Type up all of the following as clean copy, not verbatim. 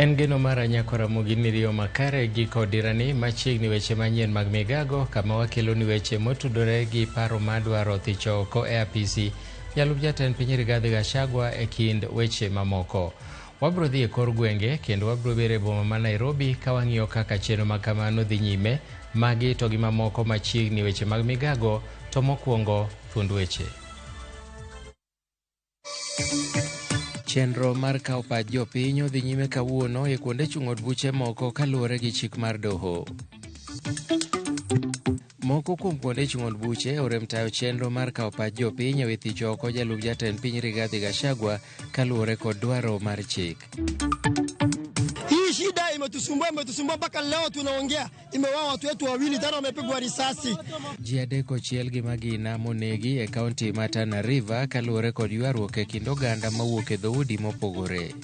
En geno mara nyako Ramogi ni riyo makare gi kodirani machiegni weche manyien mag migago kama wakelo ni weche motudore gi paro madwaro thicho oko e apisi jalup jatend piny Rigathi Gachagua e kind weche mamoko. Wabro dhi e kor gwenge kendo wabro bere e boma ma Nairobi ka wang'iyo kaka chenro ma kamano dhi nyime. Magi to gi mamoko machiegni weche mag migago to mokwongo thuond weche. Chenro mar kawo pach jopiny odhi nyime kawuono e kuonde chung' od buche moko kaluwore gi chik mar doho. Moko kuom kuonde chung' od buche orem tayo chenro mar kawo pach jopiny e wi thicho oko jalup jatend piny Rigathi Gachagua kaluwore kod dwaro mar chik. Hii shida imetusumbua, imetusumbua mpaka leo tunaongea, imeua watu wetu wawili tena wamepigwa risasi. Ji adek ochiel gi magina monegi e kaunti ma Tana River kaluwore kod ywaruok e kind oganda mawuok e dhoudi mopogore.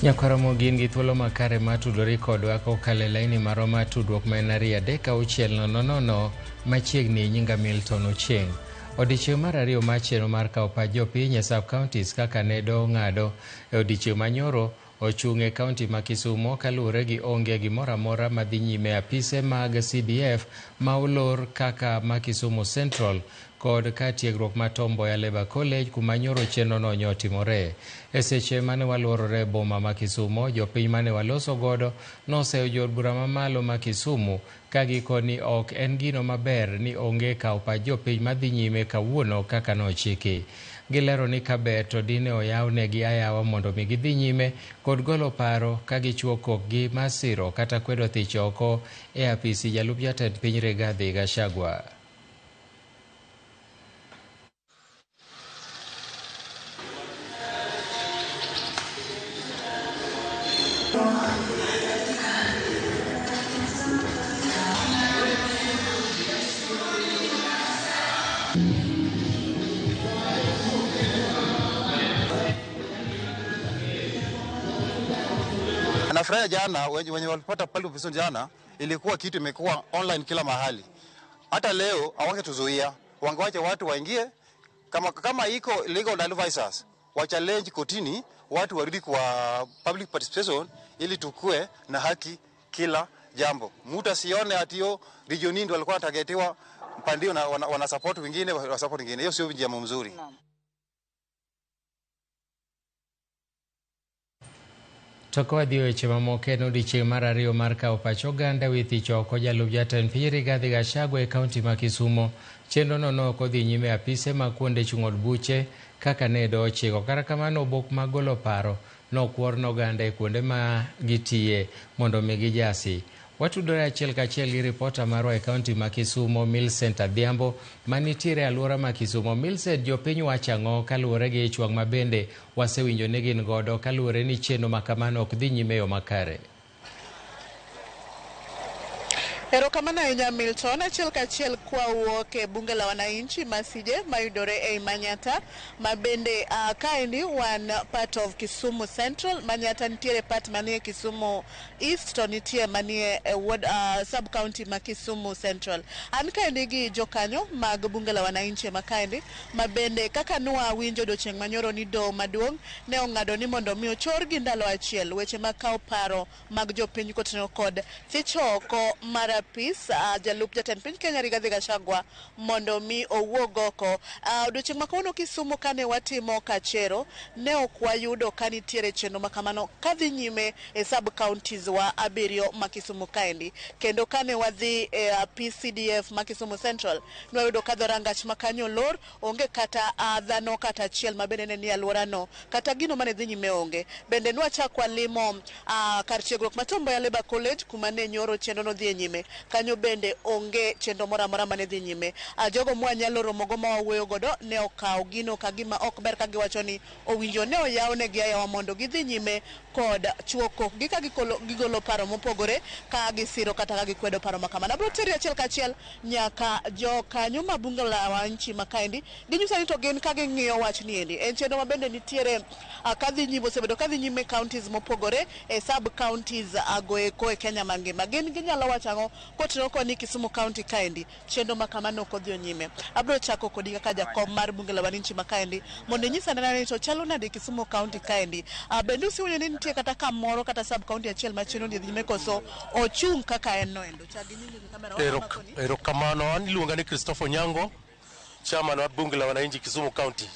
Nyakwara gin gi thuolo makare mar tudori kodwa kokalo e laini marwa mar tudruok ma en 236 00 machiegni nyinga Milton Ochieng'. Odiechieng' mar ariyo mar chenro mar kawo pach jopiny e sub counties kaka ne doho ng'ado e odiechieng' manyoro ochung' e kaunti ma Kisumo kaluwore gi onge gimoro amora madhi nyime e apise mag CDF ma olor kaka ma Kisumu Central kod kar tiegruok ma Tom Mboya Labour College kuma nyoro chenro no nyotimore. E seche mane waluorore e boma ma Kisumo, jopiny mane waloso godo noseyo jood bura mamalo ma Kisumu ka giko ni ok en gino maber ni onge kawo pach jopiny madhi nyime kawuono kaka nochiki. Gilero ni kaber to dine oyaw negi ayawa mondo mi gidhi nyime kod golo paro ka gichuo kokgi mar siro kata kwedo thich oko e apisi jalup jatend piny Rigathi Gachagua. Nafurahia jana wenye walipata pale ofisini jana, ilikuwa kitu imekuwa online kila mahali. Hata leo hawangetuzuia, wangewacha watu waingie. Kama iko legal advisors wa challenge kotini, watu warudi kwa public participation ili tukue na haki kila jambo. Mtu asione atio region ndio walikuwa targetiwa mpandio na wana support wengine, wana support wengine. Hiyo sio jambo mzuri. To ka wadhi e weche mamoko en odiechieng' mar ariyo mar kawo pach oganda wi thich oko jalup jatend piny Rigathi Gachagua e kaunti ma Kisumo. Chenro no ne ok odhi nyime e apise mag kuonde chung' od buche kaka ne doho ochiko. Kata kamano obok mag golo paro nokwor ne oganda e kuonde ma gitiye mondo mi gijasi. Watudore achiel kachiel gi ripota marwa e kaunti ma Kisumo Millicent Adhiambo manitiere e alwora ma Kisumo. Millicent, jopiny wacho ang'o kaluwore gi ich wang' ma bende wasewinjo ni gin godo kaluwore ni chenro ma kamano ok dhi nyime e yo makare? Erokamano ahinya Milton. Achiel kachiel kwawuok e bunge la wananchi Masije mayudore ei Manyata ma bende kaendi wan part of Kisumu Central. Manyata nitiere part manie Kisumu East to nitie manie ward, sub county ma Kisumu Central. An kaendi gi jokanyo mag bunge la wananchi ma kaendi ma bende kaka nwa winjo odiochieng' manyoro ni doho maduong' ne ong'ado ni mondo mi ochor gi ndalo achiel weche mag kawo paro mag jopiny kotenore kod thicho oko mar apis jalup jatend piny Kenya Rigathi Gachagua mondo mi owuog oko. Odiochieng' ma kawuono Kisumu kane watimo kachero ne ok wayudo ka nitiere chenro ma kamano kadhi nyime e sub counties wa abiriyo ma Kisumu kaendi. Kendo kane wadhi e apis CDF ma Kisumu Central ne wayudo ka dhorangach ma kanyo olor, onge kata dhano kata achiel ma bende ne nie alworano, kata gino mane dhi nyime onge. Bende nwachak walimo kar tiegruok ma Tom Mboya Labour College kuma ne nyoro chenro no dhi e nyime. Kanyo bende onge chenro moro amora mane dhi nyime. Jogo mwanyalo romogo ma wawuoyo godo ne okawo gino ka gima ok ber, ka giwacho ni owinjo ne oyawnegi ayawa mondo gidhi nyime kod chuo kokgi ka gigolo paro mopogore, ka gisiro kata ka gikwedo paro ma kamano. Abiro teri achiel kachiel nyaka jokanyo ma bunge la wananchi ma kaendi, ginyisa ni to gin ka ging'iyo wach ni endi en chenro ma bende nitiere kadhi nyime, osebedo kadhi nyime e counties mopogore, e sub counties agoeko e Kenya mangima. Gin ginyalo wacho ang'o kotenore kod ni Kisumu County kaendi chenro ma kamano ok odhi nyime? Abiro chako kodi kaka jakom mar bunge la wananchi ma kaendi mondo inyisa anena ni to chalo nade Kisumu County kaendi. Bende usewinjo ni nitie kata kamoro kata sub county achiel ma chenro ni dhi nyime, koso ochung' kaka en no endo? Chak gi nyingi gi kamera. Makoni. Erokamano, an iluonga ni Christopher Onyango, chairman mar Bunge la Wananchi Kisumu County.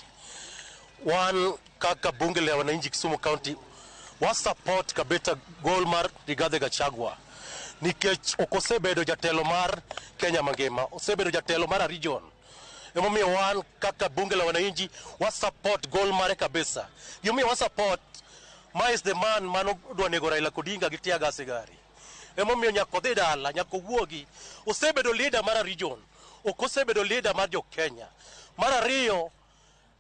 Wan kaka Bunge la Wananchi Kisumu County wa support kabisa goal mar Rigathi Gachagua nikech ok osebedo jatelo mar Kenya mangima, osebedo jatelo mar a region. Emomiyo wan kaka Bunge la Wananchi wa support goal mare kabisa. Gimomiyo wa support, ma is the man mano dwa nego Raila Odinga gi tear gas e gari. Emomiyo nyaka odhi dala, nyaka owuogi. Osebedo leader mar a region, ok osebedo leader mar jo Kenya. Mar ariyo,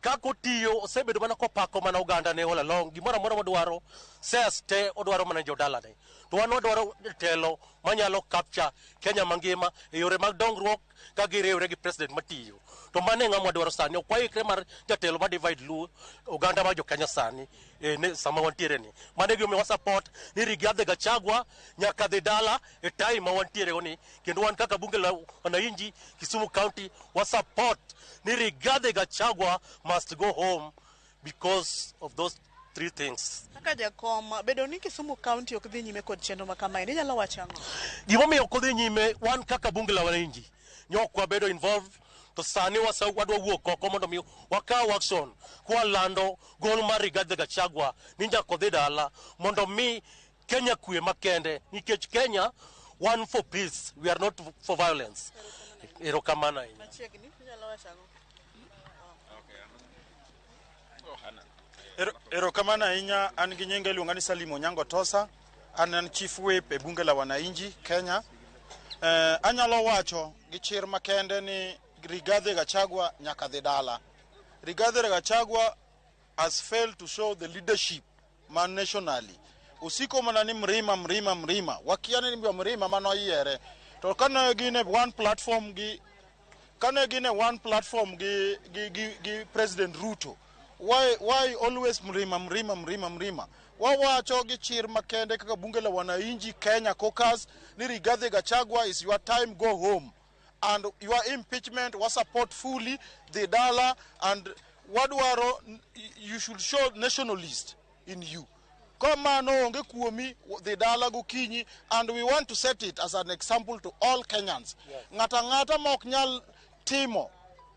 kaka otiyo, osebedo mana kopako mana oganda ne all along. Gimoro amora modwaro, shares te odwaro mana jodalane. To wan wadwaro jatelo manyalo capture Kenya mangima e yore mag dongruok ka giriwre gi president matiyo. To mano e ng'ama wadwaro sani. Ok waikre mar jatelo ma divide Luo, oganda mar jo Kenya sani e, ne, sama wantiere ni. Mano e gimomiyo wa support ni Rigathi Gachagua nyaka dhi dala e time ma wantiere go ni, kendo wan kaka Bunge la Wananchi Kisumu County wa support ni Rigathi Gachagua must go home because of those three things. Kaka jakom, bedo ni Kisumu County ok dhi nyime kod chenro ma kamae, inyalo wacho ang'o? Gimomiyo ok odhi nyime, wan kaka Bunge la Wananchi nyok wabedo involved, to sani wadwa wuok oko mondo mi wakaw action kwalando goal mar Rigathi Gachagua ni nyaka odhi dala mondo mi Kenya kwe makende, nikech Kenya one for peace, we are not for violence. Erokamano ahinya. Machiegni, inyalo wacho ang'o? Erokamano ahinya. An gi nyinga iluonga ni Salim Onyango Tosa. An chief whip e Bunge la Wananchi Kenya. Anyalo wacho gi chir makende ni Rigathi Gachagua nyaka dhi dala. Rigathi Gachagua has failed to show the leadership man nationally. Osiko mana ni mrima, mrima, mrima. Wakia ni mrima manoyiere. To kane gin e one platform gi kane gin e one platform gi President Ruto, why always mrima, mrima, mrima, mrima? Wawacho gi chir makende kaka Bunge la Wananchi Kenya caucus ni Rigathi Gachagua, is your time, go home, and your impeachment was support fully. Dhi dala, and wadwaro you should show nationalist in you. Kamano onge kuomi, dhi dala gokinyi, and we want to set it as an example to all Kenyans. Ng'ato ang'ata ma ok nyal timo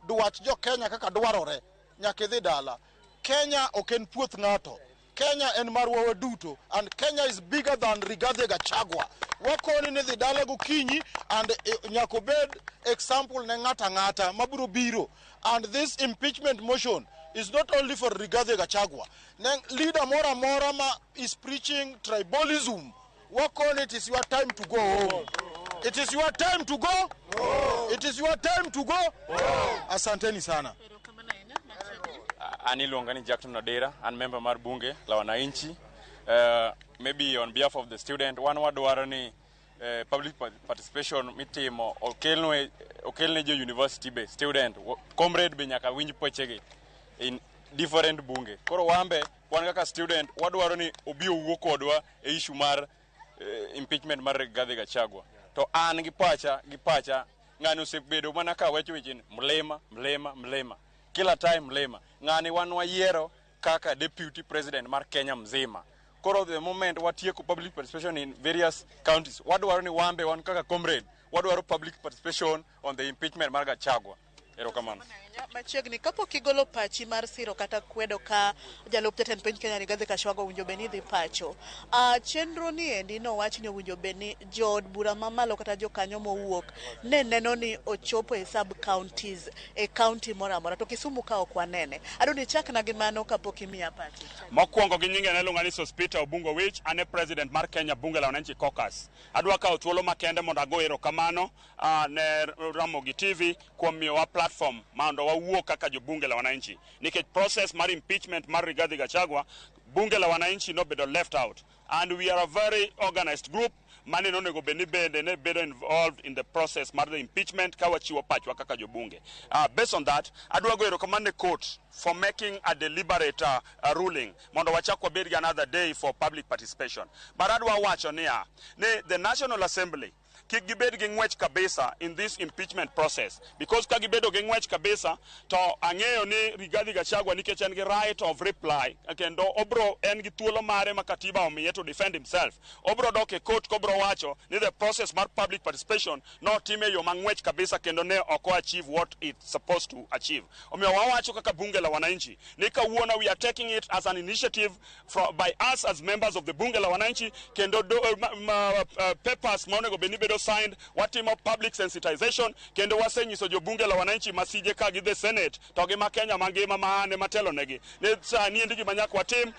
dwach jo Kenya kaka dwarore nyaka idhi dala. Kenya ok en puoth ng'ato. Kenya en marwa waduto, and Kenya is bigger than Rigathi Gachagua. Wakoni ni dhi dala gokinyi, and nyaka obed example ne ng'ato ang'ata mabiro biro. And this impeachment motion is not only for Rigathi Gachagua. Ne leader moro amora ma is preaching tribalism, wakoni it is your time to go home. It is your time to go. It is your time to go. Asanteni sana. Erokamano ahinya. Machiegni. An iluonga ni Jackson Odera, an member mar Bunge la Wananchi. Maybe on behalf of the student, wan wadwaro ni public participation mitimo okelnwe, okelne jo university be student, comrade be nyaka winj pechegi in different bunge. Koro wambe wan kaka student wadwaro ni obi owuo kodwa e issue mar impeachment mar Rigathi Gachagua. To an gi pacha ng'ani osebedo mana ka wacho weche ni mlima, mlima, mlima, kila time mlima. Ng'ani wan wayiero kaka deputy president mar Kenya mzima. Koro the moment watieko public participation in various counties, wadwaro ni wambe wan kaka comrade wadwaro public participation on the impeachment mar Gachagua. Erokamano. Machiegni kapok igolo pachi mar siro kata kwedo ka jalup jatend piny Kenya Rigathi Gachagua owinjo bed ni dhi pacho. Chenro ni endi nowach ni owinjo bed ni jood bura mamalo kata jokanyo mowuok ne neno ni ochopo e sub counties e county moro amora, to Kisumu ka ok wanene. Adwa ni ichakna gi mano kapok imiya pachi. Mokwongo gi nyinge ne iluonga ni Sospeter Obungo Wich, an e president mar Kenya Bunge la Wananchi Caucus. Adwa kawo thuolo makende mondo ago erokamano ne Ramogi TV kuom miyowa platform mondo wawuo kaka jobunge la wananchi. Nikech process mar impeachment mar Rigathi Gachagua, Bunge la Wananchi nobedo left out. And we are a very organized group mane nonego bed ni bende ne bedo involved in the process mar the impeachment ka wachiwo pachwa kaka jobunge. Based on that, adwa go erokamano ne court for making a deliberate ruling mondo wachak wabed gi another day for public participation. But adwa wacho niya, ni the National Assembly kik gibed gi ng'wech kabisa in this impeachment process, because ka gibedo gi ng'wech kabisa to ang'eyo ni Rigathi Gachagua, nikech en gi right of reply kendo obro en gi thuolo mare ma katiba omiye to defend himself, obro dok e court kobro wacho ni the process mar public participation notim e yo mang'wech kabisa kendo ne ok o achieve what it's supposed to achieve. Omiyo wawacho kaka Bunge la Wananchi ni kawuono we are taking it as an initiative by us as members of the Bunge la Wananchi, kendo papers ma onego bed ni bedo signed, watimo public sensitization kendo wasenyiso jobunge la wananchi masije ka gi the Senate to gi ma Kenya mangima ma an ema telonegi ni sani endi gima nyaka watim,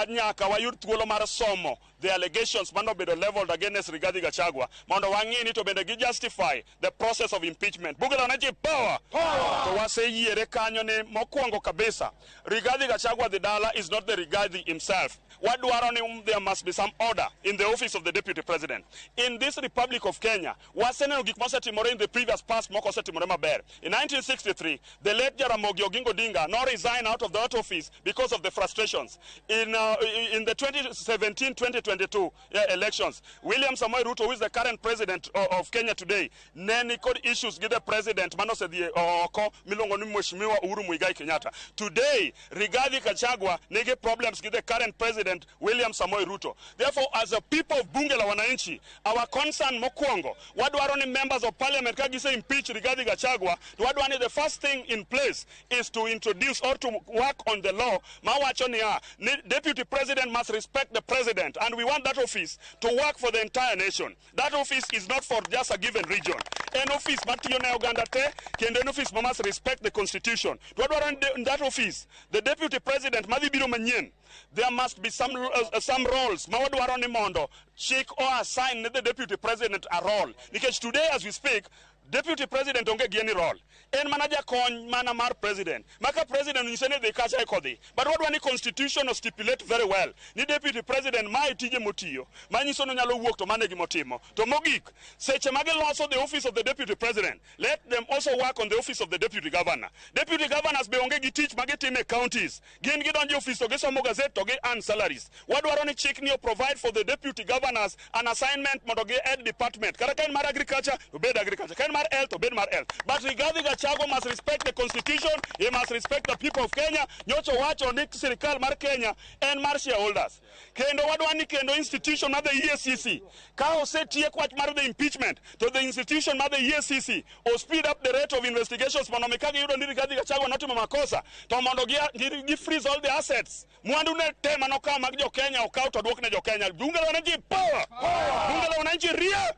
nyaka wayud thuolo mar somo the allegations manobedo leveled against Rigathi Gachagua mondo wang'i ni to bende gi justify the process of impeachment. Bunge la Wananchi power! Power! To waseyiere kanyo ni mokwongo kabisa Rigathi Gachagua the dala is not the Rigathi himself. Wadwaro ni there must be some order in the office of the deputy president. In this Republic of Kenya, waseneno gik mosetimore in the previous past moko osetimore maber. In 1963, the late Jaramogi Oginga Odinga no resign out of that office because of the frustrations. In the 2017-2022 elections, William Samoei Ruto, who is the current president of Kenya today, ne nikod issues gi the president manosedhi oko miluongo ni Mheshimiwa Uhuru Muigai Kenyatta. Today, Rigathi Gachagua nigi problems with the current president William Samoei Ruto. Therefore, as a people of Bunge la Wananchi, our concern mokwongo, wadwaro ni members of parliament ka gise impeach Rigathi Gachagua, to wadwaro ni the first thing in place is to introduce or to work on the law mawacho niya, ni deputy president must respect the president, and we want that office to work for the entire nation. That office is not for just a given region. En office matiyo ne oganda te, kendo en office ma must respect the constitution. To wadwaro ni in that office, the deputy president madhi biro manyien, there must be some roles ma wadwaro ni mondo chik o assign ne the deputy president a role. Nikech today as we speak, deputy president onge gi any role. En mana jakony mana mar president. Maka president onyise ni dhi kacha eko dhi. But wadwa ni constitution o stipulate very well ni deputy president mae tije motiyo. Manyiso ni onyalo wuok to mane gimotimo. To mogik, seche ma giloso the office of the deputy president, let them also work on the office of the deputy governor. Deputy governors be onge gi tich ma gitimo e counties. Gin gidonjo e office to gisomo gazette to gi earn salaries. Wadwaro ni chik ni o provide for the deputy governors an assignment mondo gi head department. Kata ka en mar agriculture, obed agriculture. Ka en mar health, obed mar health. But Rigathi Gachagua must respect the constitution, he must respect the people of Kenya. Nyocha wacho ni sirikal mar Kenya en mar shareholders. Kendo wadwa ni kendo institution mar the EACC, ka osetiek wach mar the impeachment, to the institution mar the EACC o speed up the rate of investigations mondo mi ka giyudo ni Rigathi Gachagua notimo makosa, to mondo gi freeze all the assets. Mwandu ne te manokaw mag jo Kenya okaw to duok ne jo Kenya. Bunge la Wananchi power! Bunge la Wananchi ria!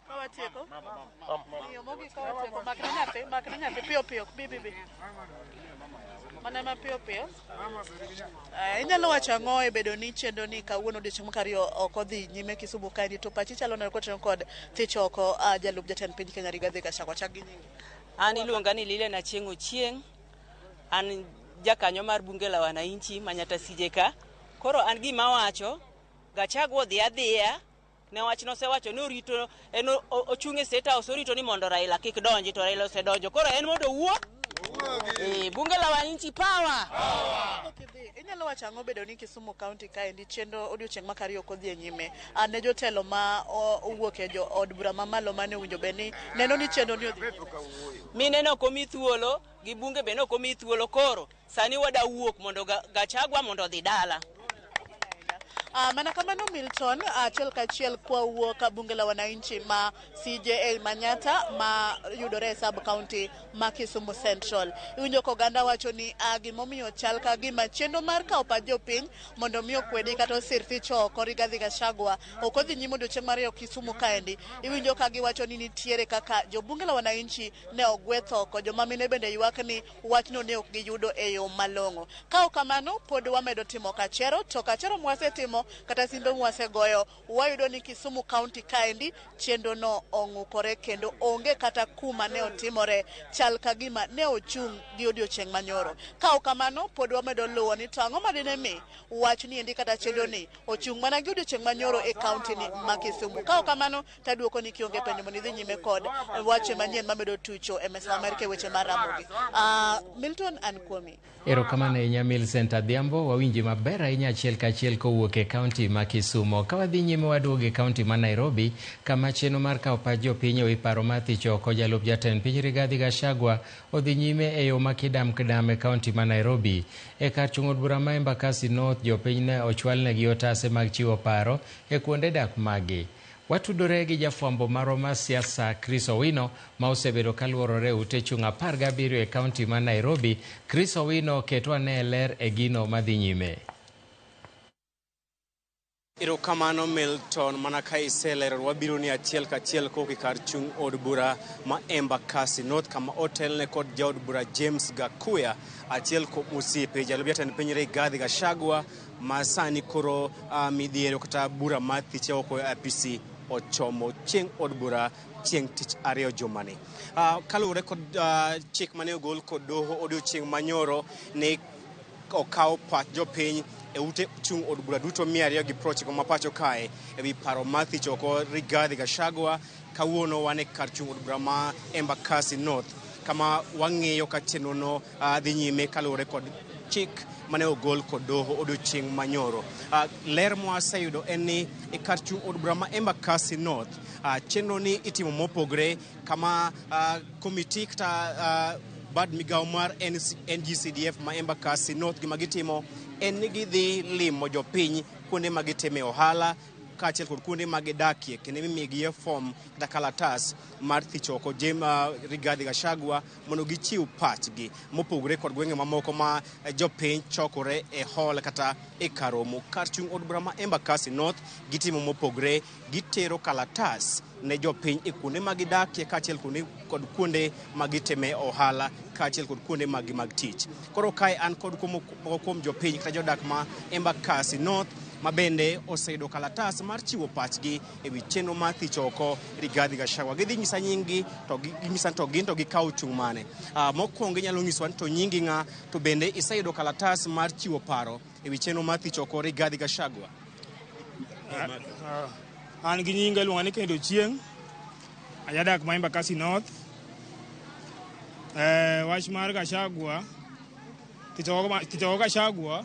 Kawatieko. Miyo mogik kawatieko. Makne nyathi, makne nyathi piyo piyo, bi bi bi. Mana ma piyo piyo. Inyalo wacho ang'o e bedo ni chenro ni kawuono odiochieng' mar ariyo ok odhi nyime Kisumu kaendi, to pachi chalo nade kotenore kod thich oko jalup jatend piny Kenya Rigathi Gachagua? Chak gi nyingi. An iluonga ni Lilian Achieng' Ochieng'. An jakanyo mar Bunge la Wananchi Manyatta Sije ka. Koro an gima awacho, Gachagua odhi adhiya, newach nosewacho ni orito en ochung' e State House orito ni mondo Raila kik donji, to Raila osedonjo. Koro en mondo owuo. Bunge la Wananchi power. Inyalo wacho ang'o bedo ni Kisumu County kaendi chenro odiochieng' mar ariyo ok odhi e nyime ne jotelo ma owuok e jo od bura mamalo mane owinjo bed ni neno ni chenro ni odhi nyime? Mine ne ok omi thuolo, gi bunge be ne ok omi thuolo. Koro sani wada wuok mondo Gachagua mondo odhi dala. Mana kamano Milton, achiel kachiel kwawuok bunge la wananchi ma CJA Manyata ma yudore e sub county ma Kisumu Central. Iwinjo ka oganda wacho ni gimomiyo chal ka gima chenro mar kawo pach jopiny mondo mi okwedi kata osir thich oko Rigathi Gachagua ok odhi nyime odiochieng' mar ariyo Kisumu kaendi. Iwinjo ka giwacho ni nitiere kaka jobunge la wananchi ne ogweth oko, joma mine bende ywak ni wachno ne ok giyudo e yo malong'o. Ka ok kamano, pod wamedo timo kachero, to kachero mwasetimo kata simbe mwasegoyo, wayudo ni Kisumu County kaendi chenro no ong'ukore kendo onge kata kuma ne otimore, chal ka gima ne ochung' gi odiochieng' manyoro. Ka ok kamano, pod wamedo luwo ni to ang'o madine mi wach ni endi kata chenro ni ochung' mana gi odiochieng' manyoro e kaunti ni ma Kisumu. Ka ok kamano, taduoko ni kionge penjo mondo idhi nyime kod wache manyien mamedo tucho e mesa ma Amerka e weche mar Ramogi. Milton an kuomi. Erokamano ahinya Millicent Adhiambo, wawinji maber ahinya achiel kachiel kowuok e kaunti ma Kisumo. Ka wadhi nyime waduogo e kaunti ma Nairobi, kama chenro mar kawo pach jopiny ewi paro mar thich oko jalup jatend piny Rigathi Gachagua odhi nyime e yo ma kidam kidam e kaunti ma Nairobi. E kar chung' od bura ma Embakasi North, jopiny ne ochwalnegi otase mag chiwo paro e kuonde dak maggi. Watudore gi jafwambo marwa mar siasa Chris Owino ma osebedo kaluorore e ute chung' 17 e kaunti ma Nairobi. Chris Owino, ketwa ne ler e gino madhi nyime. Erokamano Milton, mana ka iselero wabiro ni achiel kachiel kowuok e kar chung' od bura ma Embakasi North kama otelne kod jaod bura James Gakuya, achiel kuom osiepe jalup jatend piny Rigathi Gachagua ma sani koro midhiero kata bura mar thiche oko e apisi ochomo chieng' od bura chieng' tich ariyo jumani. Kaluwore kod chik mane ogol kod doho odiochieng' manyoro ne okaw pach jopiny e ute chung' od bura duto 290 ma pacho kae ewi paro mar thich oko Rigathi Gachagua. Kawuono wan e kar chung' od bura ma Embakasi North kama wang'iyo ka chenro no dhi nyime kaluwore kod chik mane ogol kod doho odiochieng' manyoro. Ler mwaseyudo en ni e kar chung' od bura ma Embakasi North chenro ni itimo mopogre kama komiti kata bad migawo mar NGCDF ma Embakasi North gima gitimo en ni gidhi limo jopiny kuonde ma gitime ohala kaachiel kod kuonde ma gidakie kendo imiyogi form kata kalatas mar thich oko Rigathi Gachagua mondo gichiw pachgi mopogore kod gwenge mamoko ma jopiny chokore e hall kata e kar romo. Kar chung' od bura ma Embakasi North gitimo mopogore, gitero kalatas ne jopiny e kuonde ma gidakie kaachiel kod kuonde ma gitime ohala kaachiel kod kuonde maggi mag tich. Koro kae an kod moko kuom jopiny kata jodak ma Embakasi North ma bende oseyudo kalatas mar chiwo pachgi ewi chenro mar thich oko Rigathi Gachagua. Gidhi nyisa nying-gi to ginyisa to gin to gikawo chung' mane. Mokwongo inyalo nyisowa ni to nyingi ng'a to bende iseyudo kalatas mar chiwo paro ewi chenro mar thich oko Rigathi Gachagua. An gi nyinga iluonga ni Kendo Chieng', ajadak ma Embakasi North. Wach mar Gachagua, thich oko Gachagua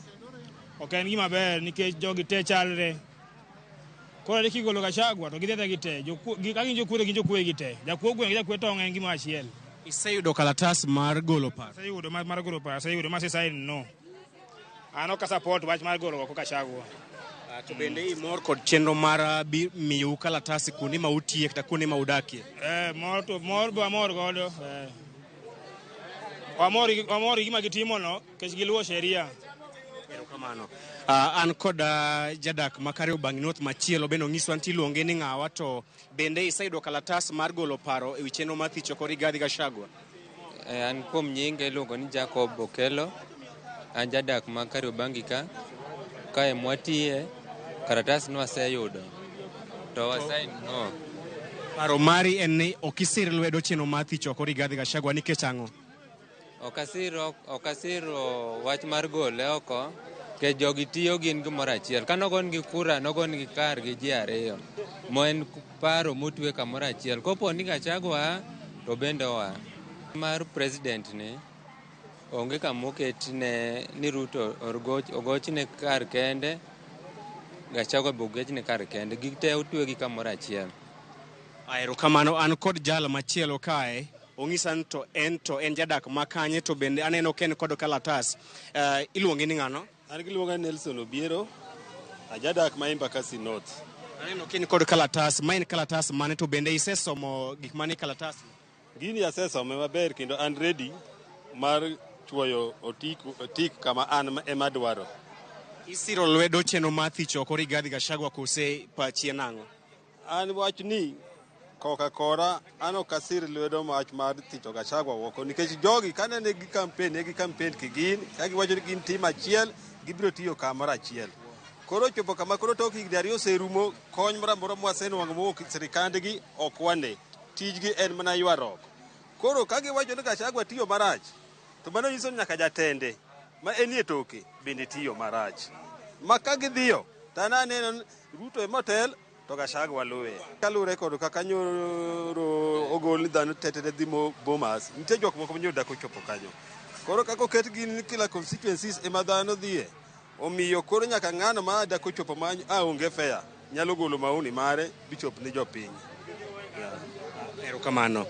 ok en gima ber nikech jogi te chalre. Koro kigolo Gachagua to gidhi gi te, ka gin jokuoge gin jokuoge gi te. Jakuo gweng' gi jakuo tong' en gima achiel. Iseyudo kalatas mar golo paro? Aseyudo mar golo paro, aseyudo ma asesign no. An ok support wach mar golo oko Gachagua. To bende imor kod chenro mar miyou kalatas kuonde ma utiye kata kuonde ma udakie? Mor to mor be wamor godo. Wamor gi gima gitimono nikech giluwo sheria. Erokamano. An kod jadak ma Kariobangi North machielo bende onyiswa ni iluonge ni ng'awa to bende iseyudo kalatas mar golo paro ewi chenro mar thich oko Rigathi Gachagua? An kuom nyinga iluongo ni Jacob Okelo, an jadak ma Kariobangi ka, kae mwatiye, karatas nwaseyudo to wasign no. Paro mari en ni ok isir lwedo chenro mar thich oko Rigathi Gachagua nikech ang'o? Ok asiro wach mar gole oko nikech jogi tiyo gin gimoro achiel. Ka nogonegi kura, nogonegi kar gi ji ariyo. Mo en paro motwe kamoro achiel. Kopo ni Gachagua a, to bende oa. Mar president ni, onge kama oketne ni Ruto ogochne kar kende, Gachagua be ogochne kar kende. Gite otwegi kamoro achiel. Erokamano. An kod jal machielo kae. Onyisa ni to en jadak ma kanye to bende aneno ka en kod kalatas. Iluonge ni ng'ano? An giluonga ni Nelson Obiero. Ajadak ma Embakasi North. Aneno ka in kod kalatas, ma en kalatas mane to bende isesomo gik mane kalatas? Gini asesome maber kendo an ready mar chuoyo otik kama an ema dwaro. Isiro lwedo chenro mar thich oko Rigathi Gachagua kose pachi en ang'o? An wach ni koka kora an ok asir lwedo wach mar thicho Gachagua oko nikech jogi kane ne gi campaign ne gi campaign kigin ka giwacho ni gin tim achiel gibiro tiyo kamoro achiel. Koro chopo kama koro tok higni ariyo oserumo, kony moro amora mwasenwang'o mowuok e sirikandgi ok wane. Tijgi en mana ywaruok. Koro ka giwacho ni Gachagua tiyo marach, to mano nyiso ni nyaka jatende ma enie toke bende tiyo marach. Ma ka gidhiyo, to an aneno ni Ruto ema otel to Gachagua luwe. Kaluwore kod kaka nyoro ogol ni dhano tete ne dhi Bomas, nitie jok moko ma nyoro dak ochopo kanyo. Koro kaka oket gin kila constituencies ema dhano dhiye, omiyo koro nyaka ng'ano ma dak ochopo ma onge fair nyalo golo maoni mare bichop ne jopiny. Erokamano.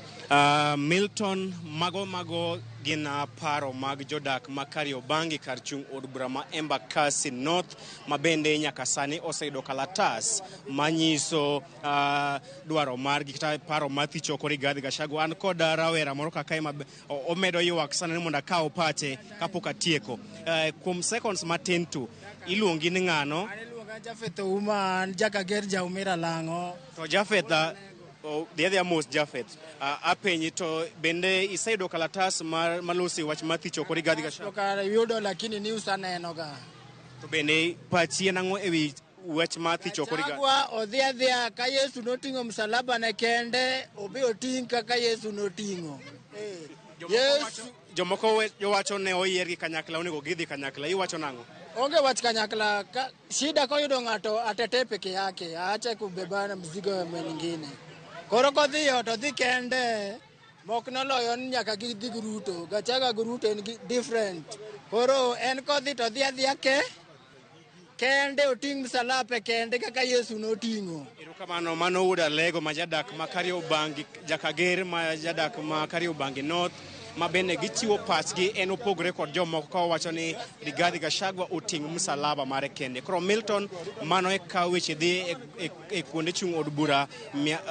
Milton, mago gin paro mag jodak ma Kariobangi kar chung' od bura ma Embakasi North ma bende nyaka sani oseyudo kalatas manyiso dwaro margi kata paro mar thich oko Rigathi Gachagua. An kod rawera moro kaka ma omedo ywak sana ni mondo akaw pache kapok atieko. Kuom seconds matin tu, iluongi ni ng'ano? An iluonga Jafeth Ouma, an Jakager Jaumira Lang'o. To Jafeth, dhi adhiya mos Jafeth. Apenji to bende iseyudo kalatas malosi wach mar thich oko Rigathi Gachagua? Pok ayudo lakini news aneno ga. To bende pachi en ang'o ewi wach mar thich oko Rigathi? Gachagua odhi adhiya ka Yesu noting'o msalaba ne kende, obi oting' kaka Yesu noting'o. Yesu Jomoko jowacho ne oyier gi kanyakla onego gidhi kanyakla, iwacho nang'o? Onge wach kanyakla, shida koyudo ng'ato atete peke yake, aache kubebana mzigo mwingine. Koro kodhiyo to dhi kende, mok noloyo ni nyaka gidhi gi Ruto. Gachagua gi Ruto en different. Koro en kodhi to dhi adhiya kende oting' msalape kende kaka Yesu noting'o. Erokamano, mano wuod Alego ma jadak ma Kariobangi, Jakager ma jadak ma Kariobangi North, ma bende gichiwo pachgi en opogore kod jomoko ka owacho ni Rigathi Gachagua oting' msalaba mare kende. Koro Milton, mano e ka weche dhi e kuonde chung' od bura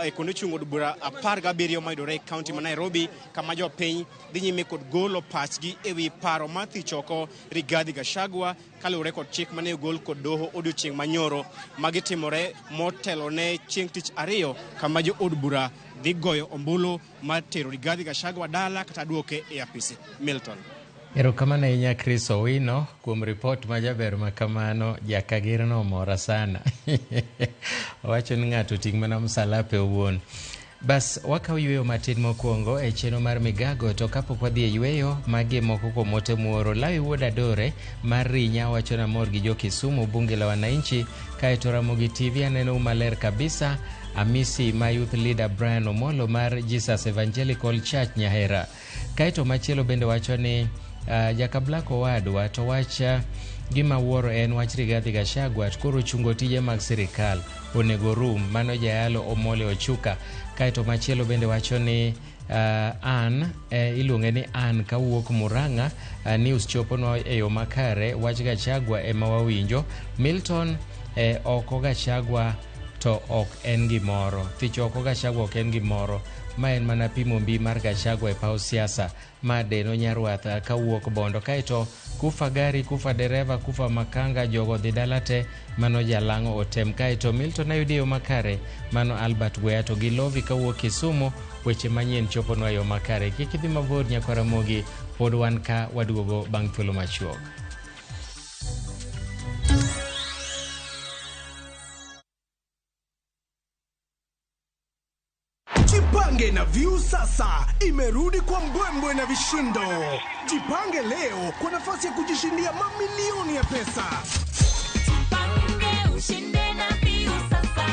e kuonde chung' od bura 17 mayudore e kaunti ma Nairobi, kama jopiny dhi nyime kod golo pachgi ewi paro mar thich oko Rigathi Gachagua kaluwore kod chik mane ogol kod doho odiochieng' manyoro. Magitimore motelo ne chieng' tich ariyo kama jo od bura dhi goyo ombulu mar tero Rigathi Gachagua dala kata duoke e apisi. Milton. Erokamano ahinya Chris Owino kuom ripot ma jaber ma kamano. Jakager no omora sana. Owacho ni ng'ato oting' mana msalape owuon. Bas wakaw yweyo matin mokwongo e chenro mar migago, to kapok wadhi e yweyo, magi moko kuom ote muoro. Lawi Wuod Adore mar Rinya wacho namor gi jo Kisumu bunge la wananchi. Kaeto Ramogi TV aneno maler kabisa. Amisi ma youth leader Brian Omolo mar Jesus Evangelical Church Nyahera. Kaeto machielo bende wacho ni Jakablak owadwa to wach gima wuoro en wach Rigathi Gachagua koro chungo tije mag sirikal onego rum. Mano jayalo Omole Ochuka. Kaeto machielo bende wacho ni an iluonge ni an kawuok Murang'a. News choponwa e yo makare. Wach Gachagua ema wawinjo. Milton oko Gachagua to ok en gimoro. Thich oko Gachagua ok en gimoro. Ma en mana pimo mbi mar Gachagua e paw siasa. Ma Deno Nyarwath kawuok Bondo. Kaeto kufa gari, kufa dereva, kufa makanga, jogo dhi dala te, mano jalang'o otem. Kaeto Milton ayudi e yo makare, mano Albert Gwea. To gi Lovi kawuok Kisumu, weche manyien choponwa e yo makare. Kik idhi mabor nyakwa Ramogi, pod wan ka waduogo bang' thuolo machuok. Jipange na Viusasa imerudi kwa mbwembwe na vishindo. Jipange leo kwa nafasi ya kujishindia mamilioni ya pesa. Jipange ushinde na Viusasa.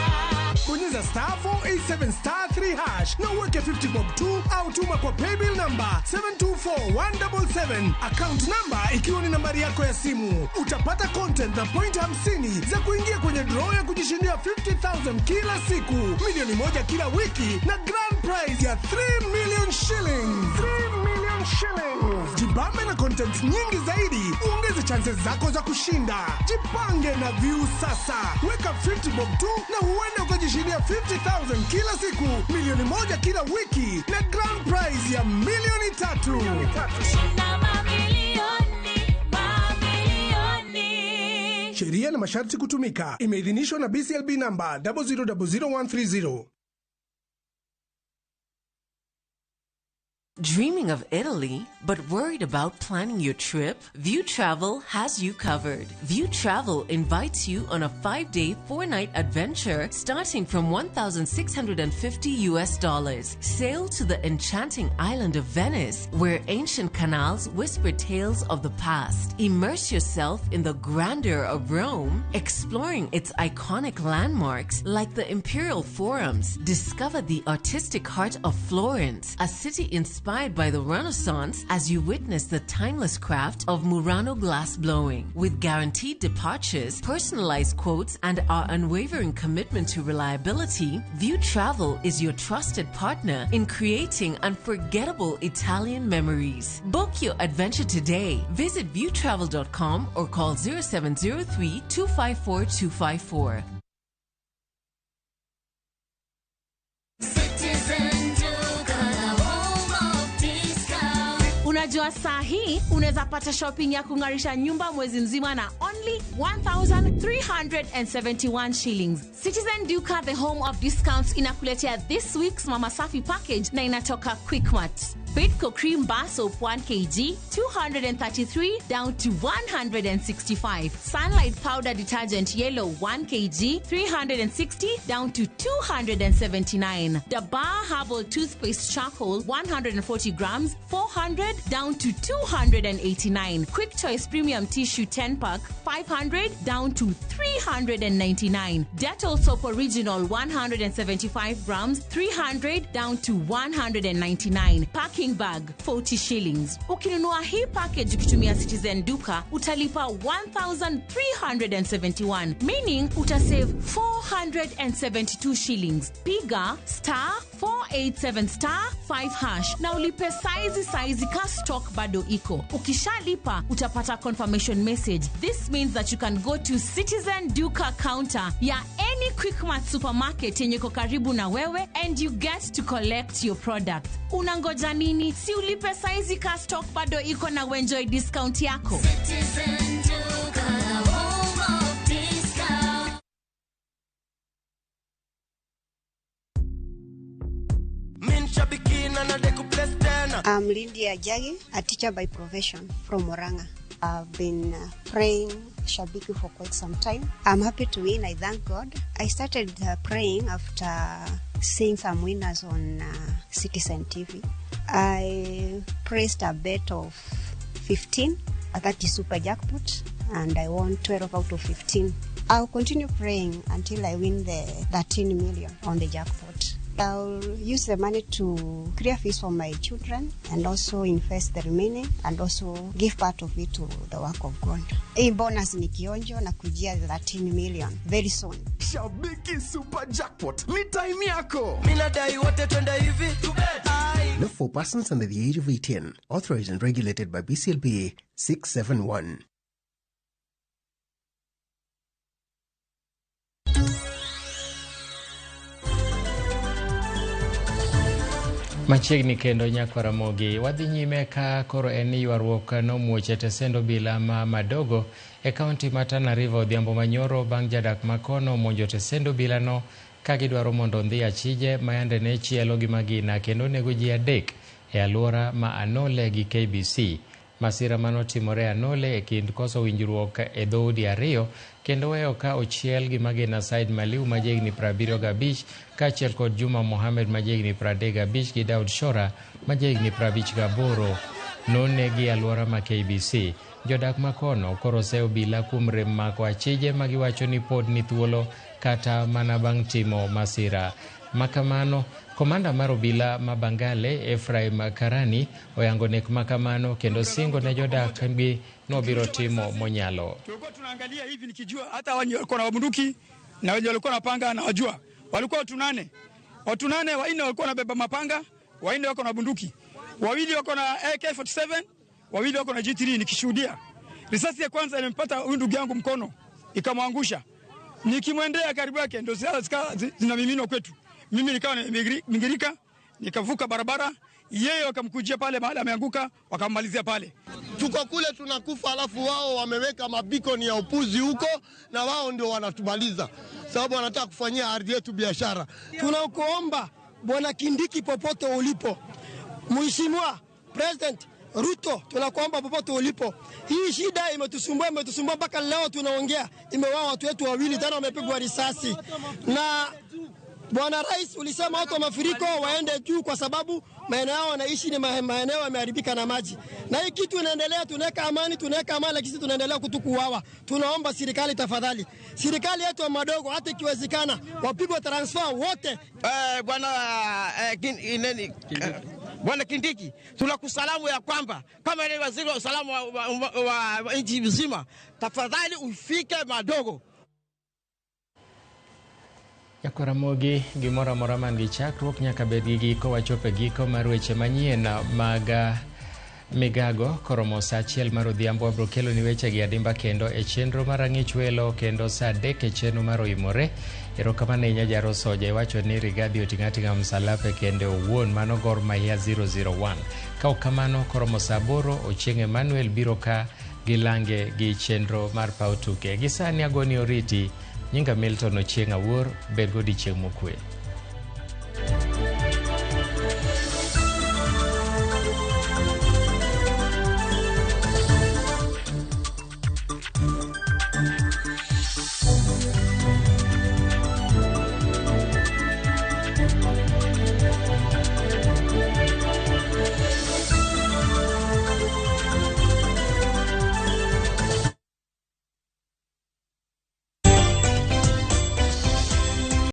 Bonyeza star 487 star 3 hash na uweke 50 bob 2 au tuma kwa paybill number 724177, account number ikiwa ni nambari yako ya simu. Utapata content na point 50 za kuingia kwenye draw ya kujishindia 50,000 kila siku, milioni 1 kila wiki na grand prize ya 3 million shillings. 3 million shillings. Jibambe na content nyingi zaidi, uongeze uongeze chances zako za kushinda. Jipange na Viusasa. Weka 50 bob tu na huenda ukajishindia 50,000 kila siku, 1 milioni kila wiki na grand prize ya 3 milioni. Shinda mamilioni, mamilioni. Sheria na masharti kutumika. Imeidhinishwa na BCLB namba 0000130. Dreaming of Italy, but worried about planning your trip? View Travel has you covered. View Travel invites you on a 5-day, 4-night adventure starting from $1,650 US dollars. Sail to the enchanting island of Venice, where ancient canals whisper tales of the past. Immerse yourself in the grandeur of Rome, exploring its iconic landmarks like the Imperial Forums. Discover the artistic heart of Florence, a city inspired by the Renaissance, as you witness the timeless craft of Murano glass blowing. With guaranteed departures, personalized quotes, and our unwavering commitment to reliability, View Travel is your trusted partner in creating unforgettable Italian memories. Book your adventure today. Visit viewtravel.com or call 0703 254 254. Citizen Duka, the home of discount. Unajua saa hii unaweza pata shopping ya kung'arisha nyumba mwezi mzima na only 1371 shillings. Citizen Duka, the home of discounts, inakuletea this week's Mama Safi package na inatoka Quickmart. Bidco Cream Bar Soap 1 kg 233 down to 165. Sunlight Powder Detergent Yellow 1 kg 360 down to 279. Dabar Herbal Toothpaste Charcoal 140 grams 400 down to 289. Quick Choice Premium Tissue 10 pack 500 down to 399. Dettol Soap Original 175 grams 300 down to 199. Packing bag 40 shillings. Ukinunua hii package ukitumia Citizen Duka utalipa 1371, meaning utasave 472 shillings. Piga *487*5# na ulipe saizi saizi ka stock bado iko. Ukishalipa utapata confirmation message. This means that you can go to Citizen Duka counter ya any Quickmart supermarket yenye iko karibu na wewe and you get to collect your product. Unangoja nini? Si ulipe saizi ka stock bado iko na uenjoy discount yako. Citizen Duka, the home of discount. Min shabiki na nadai kuplace tena. I'm Lydia Jagi, a teacher by profession from Murang'a. I've been praying Shabiki for quite some time. I'm happy to win. I thank God. I started praying after seeing some winners on Citizen TV. I placed a bet of 15, that is super jackpot, and I won 12 out of 15. I'll continue praying until I win the 13 million on the jackpot. I'll use the money to clear fees for my children and also invest the remaining and also give part of it to the work of God. Hii bonus ni kionjo na kujia 13 million very soon. Shabiki Super Jackpot ni time yako. Mimi nadai wote twende hivi. Ai. Not for persons under the age of 18. Authorized and regulated by BCLB 671. Machiegni kendo nyakwa Ramogi, wadhi nyime ka koro en ni ywaruok nomuoch e tesend obila ma Madogo e kaunti ma Tana River odhiambo manyoro bang' jadak makono omonjo tesend obilano ka gidwaro mondo ondhi achije ma yande ne chielo gi magina kendo nego ji adek e alwora ma Anole gi KBC. Masira manotimore Anole e kind koso winjruok e dhoudi ariyo kendo weyo ka ochiel gi magina Said Maliu ma jahigni 75 kaachiel kod Juma Mohamed ma jahigni 35 gi Daud Shora ma jahigni 58 nonegi e alwora ma KBC. Jodak makono koro oseyo obila kuom rem mako achije ma giwacho ni pod ni thuolo kata mana bang' timo masira makamano. Komanda mar obila ma Bangale Ephraim Karani oyango nek makamano kendo singo ne jodak gi nobiro timo monyalo. Tulikuwa tunaangalia hivi nikijua hata wenye walikuwa na bunduki na wenye walikuwa na panga na wajua. Walikuwa watu nane. Watu nane, wanne walikuwa wanabeba mapanga, wanne wako na bunduki. Wawili wako na AK47, wawili wako na G3 nikishuhudia. Risasi ya kwanza imempata huyu ndugu yangu mkono, ikamwangusha. Nikimwendea karibu yake ndio silaha zikawa zinamiminwa kwetu. Mimi nikawa nimegirika, nikavuka barabara, yeye wakamkujia pale mahali ameanguka, wakammalizia pale. Tuko kule tunakufa, alafu wao wameweka mabikoni ya upuzi huko, na wao ndio wanatumaliza, sababu wanataka kufanyia ardhi yetu biashara. Tunakuomba Bwana Kindiki, popote ulipo, Mheshimiwa President Ruto, tunakuomba popote ulipo, hii shida imetusumbua, imetusumbua mpaka leo tunaongea, imewaua watu wetu wawili tena wamepigwa risasi. Na Bwana Rais, ulisema watu wa mafuriko waende juu kwa sababu maeneo yao wanaishi ni maeneo yameharibika na maji, na hii kitu inaendelea. Tunaweka amani, tunaweka amani, lakini sisi tunaendelea kutukuuawa. Tunaomba serikali tafadhali, serikali yetu ya madogo, hata ikiwezekana wapigwe transfer wote. Bwana nani, Bwana Kindiki, tunakusalamu ya kwamba kama ni waziri wa usalama wa nchi mzima, tafadhali ufike madogo. Nyakwaramogi gimoro amora man gi chakruok nyaka bed gi giko. Wachopo e giko mar weche manyien mag migago koromo saa 1 mar odhiambo. Wabiro kelo ni weche gi adimba kendo e chenro mar ang'ich welo kendo saa 3 e chenro mar oimore. Erokamano ahinya Jaro Soja, iwacho ni Rigathi oting'o ating'a msalape kende owuon, mano Gor Mahia 001. Ka ok kamano koromo saa 8 Ochieng' Emmanuel biro ka gilange gi chenro mar paw tuke. Gi sani agoni oriti. Nyinga Milton Ochieng' Awuor, bed godiochieng' mokwe.